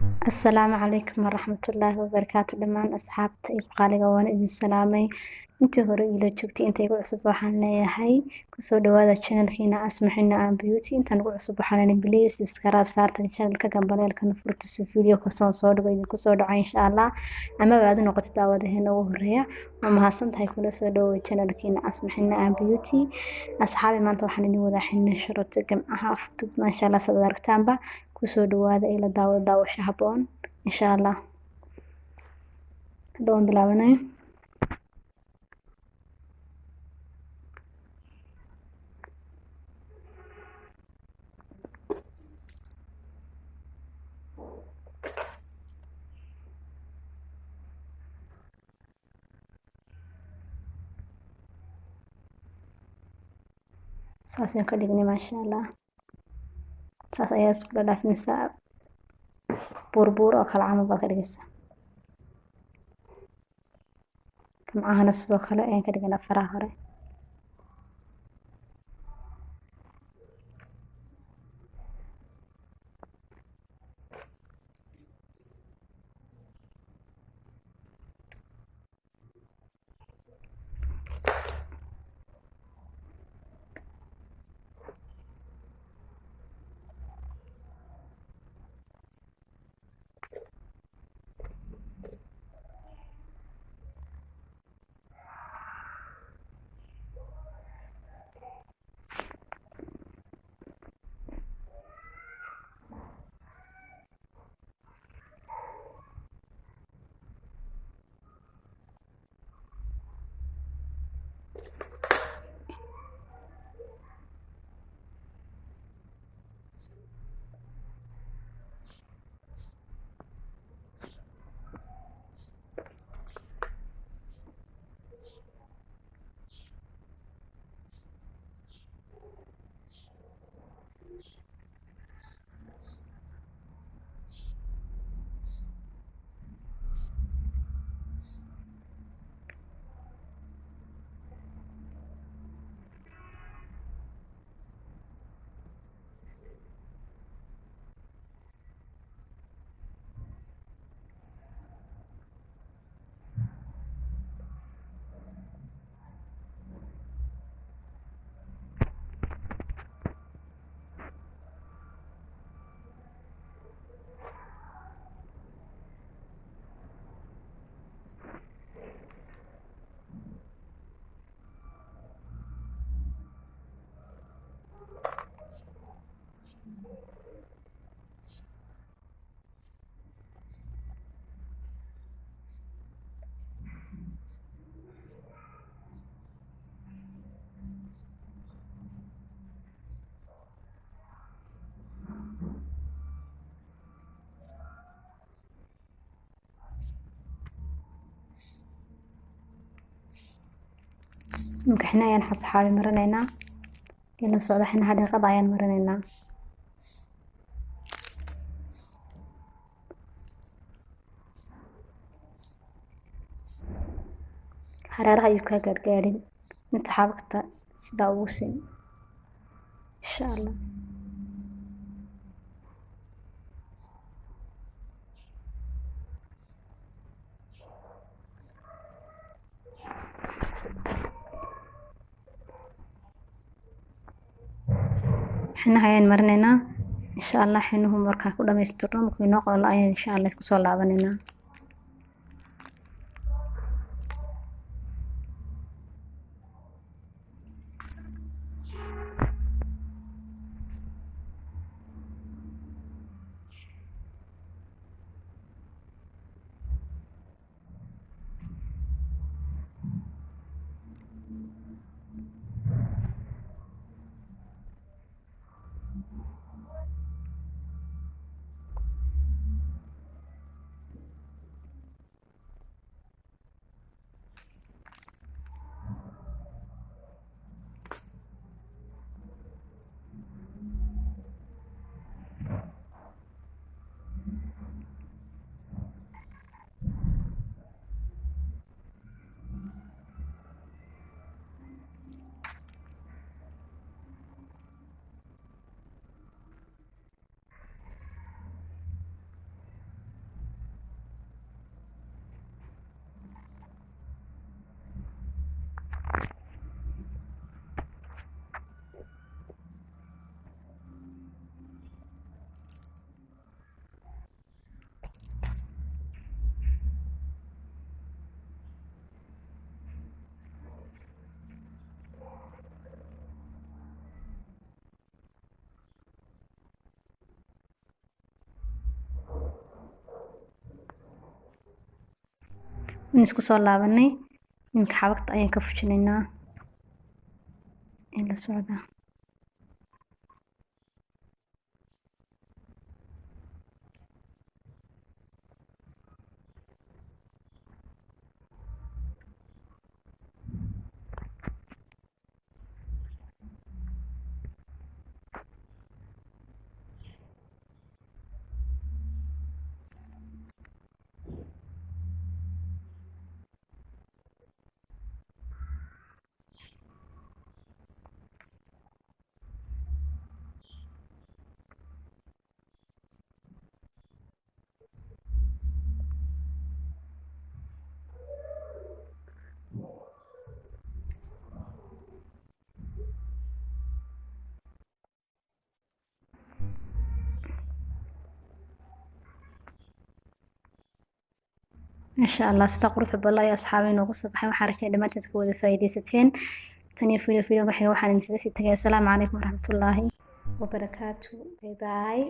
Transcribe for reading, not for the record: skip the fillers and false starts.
Asalaamu calaykum waraxmatullaahi wabarakaatu. Dhammaan asxaabta iyo qaaliga waan idin salaamay. Intii hore iila joogtay, inta igu cusub waxaan leeyahay kusoo dhawaada channelkiina Asma Xina and Beauty. Intaan ugu cusub waxaan leeyahay please subscribe saarta channelka, gambaleelkana furta si video kastoo soo dhigo idinku soo dhaco insha Allah, amaba aad u noqotid daawadaheena ugu horeeya. Waa mahadsan tahay, kula soo dhawow channelkiina Asma Xina and Beauty. Asxaabi, maanta waxaan idin wadaa xina sharooto gamcaha fudud, maasha Allah. Sad aragtaanba kusoo dhawaada, ila daawada, daawasho haboon insha Allah. Hadda waan bilaabanaya. Saasaan ka dhignay, maasha Allah. Saas ayaa isku dhadhaafinaysaa, buurbuur oo kale camal baad ka dhigaysaa. Gamcahana sidoo kale ayaan ka dhiganaa faraha hore. Imika xina ayaan xasxaabi marinaynaa, ila socda. Xinaha dhiiqada ayaan marinaynaa. Hareeraha ayuu kaa gaadhgaadhin, inta xabagta sidaa ugu sin insha Allah. Xinaha ayaan marinaynaa insha Allah. Xinuhu markaan ku dhamaystirno, markuu inoo qalalo, ayaan insha Allah isku soo laabanaynaa. In isku soo laabanay. Iminka xabagta ayaan ka fujinaynaa in la socda. Insha Allah sida quruxda badan ayaa asxaabay noogu soo baxay. Waxaan rajaynaya dhammaanteed ka wada faa'iidaysateen. Tan iyo video video xiga waxaan idinkaga sii tagay, assalaamu calaykum waraxmatullaahi wabarakaatu. Bye bye.